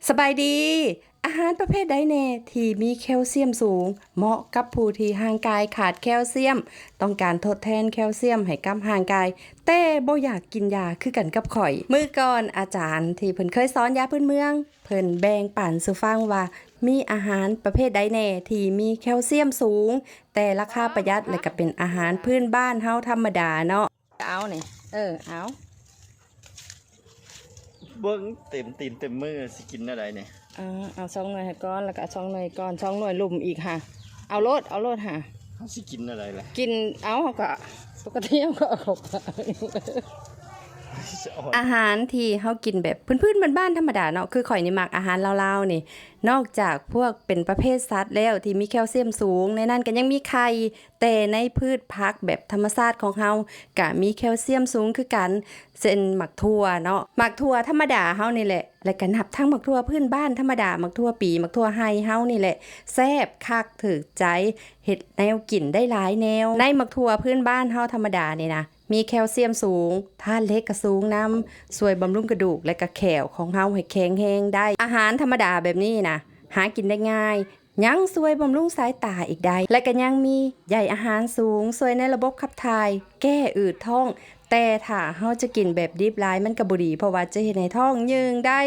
ສະບາຍດີ. ອາຫານປະເພດໃດແດ່ທີ່ມີແຄວຊຽມສູງ ເໝາະກັບຜູ້ທີ່ຮ່າງກາຍຂາດແຄວຊຽມ, ຕ້ອງການທົດແທນແຄວຊຽມໃຫ້ກັບຮ່າງກາຍ ແຕ່ບໍ່ຢາກກິນຢາຄືກັນກັບຂ້ອຍ? ມື້ກ່ອນອາຈານທີ່ເພິ່ນເຄີຍສອນຢາພື້ນເມືອງ ເພິ່ນແບ່ງປັນສູ່ຟັງວ່າ ມີອາຫານປະເພດໃດແດ່ທີ່ມີແຄວຊຽມສູງ ແຕ່ລາຄາປະຢັດ ແລະກະເປັນອາຫານພື້ນບ້ານເຮົາທຳມະດາເນາະ. ເອົານີ້ ເອີ ເອົາ ເບິ່ງເຕັມຕີນເຕັມມື ຊິກິນແນວໃດນີ້? ເອົາ ເອົາສອງໜ່ວຍໃຫ້ກ່ອນ ແລ້ວກໍເອົາສອງໜ່ວຍກ່ອນ ສອງໜ່ວຍລຸ່ມອີກຫາ ເອົາໂລດ ເອົາໂລດຫາ. ເຮົາຊິກິນແນວໃດລະ? ກິນ ເອົາ ເຮົາກໍ ປົກກະຕິເຮົາກໍເອົາເຂົ້າປາກ. ອາຫານທີ່ເຮົາກິນແບບພື້ນໆບ້ານໆທຳມະດາເນາະ ຄືຂ້ອຍນີ້ມັກອາຫານລາວໆນີ້ ນອກຈາກພວກເປັນປະເພດສັດແລ້ວທີ່ມີແຄວຊຽມສູງ ໃນນັ້ນກໍຍັງມີໄຂ່ ແຕ່ໃນພືດຜັກແບບທຳມະຊາດຂອງເຮົາກະມີແຄວຊຽມສູງຄືກັນ ເຊັ່ນ ໝາກຖົ່ວເນາະ ໝາກຖົ່ວທຳມະດາເຮົານີ້ແຫຼະ ແລະກະນັບທັງໝາກຖົ່ວພື້ນບ້ານທຳມະດາ ໝາກຖົ່ວປີ ໝາກຖົ່ວໄຮ່ເຮົານີ້ແຫຼະ ແຊບຄັກຖືກໃຈ ເຮັດແນວກິນໄດ້ຫຼາຍແນວ. ໃນໝາກຖົ່ວພື້ນບ້ານເຮົາທຳມະດານີ້ນະ ມີແຄວຊຽມສູງ ທາດເຫຼັກກະສູງນຳ ຊ່ວຍບຳລຸງກະດູກ ແລະກະແຂ້ວຂອງເຮົາໃຫ້ແຂງແຮງໄດ້. ອາຫານທຳມະດາແບບນີ້ນະ ຫາກິນໄດ້ງ່າຍ ຍັງຊ່ວຍບຳລຸງສາຍຕາອີກໄດ້ ແລະກະຍັງມີໃຍອາຫານສູງ ຊ່ວຍໃນລະບົບຂັບຖ່າຍ ແກ້ອືດທ້ອງ ແຕ່ຖ້າເຮົາຈະກິນແບບດິບຫຼາຍມັນກະບໍ່ດີ ເພາະວ່າຈະເຮັດໃຫ້ທ້ອງຍືງໄດ້.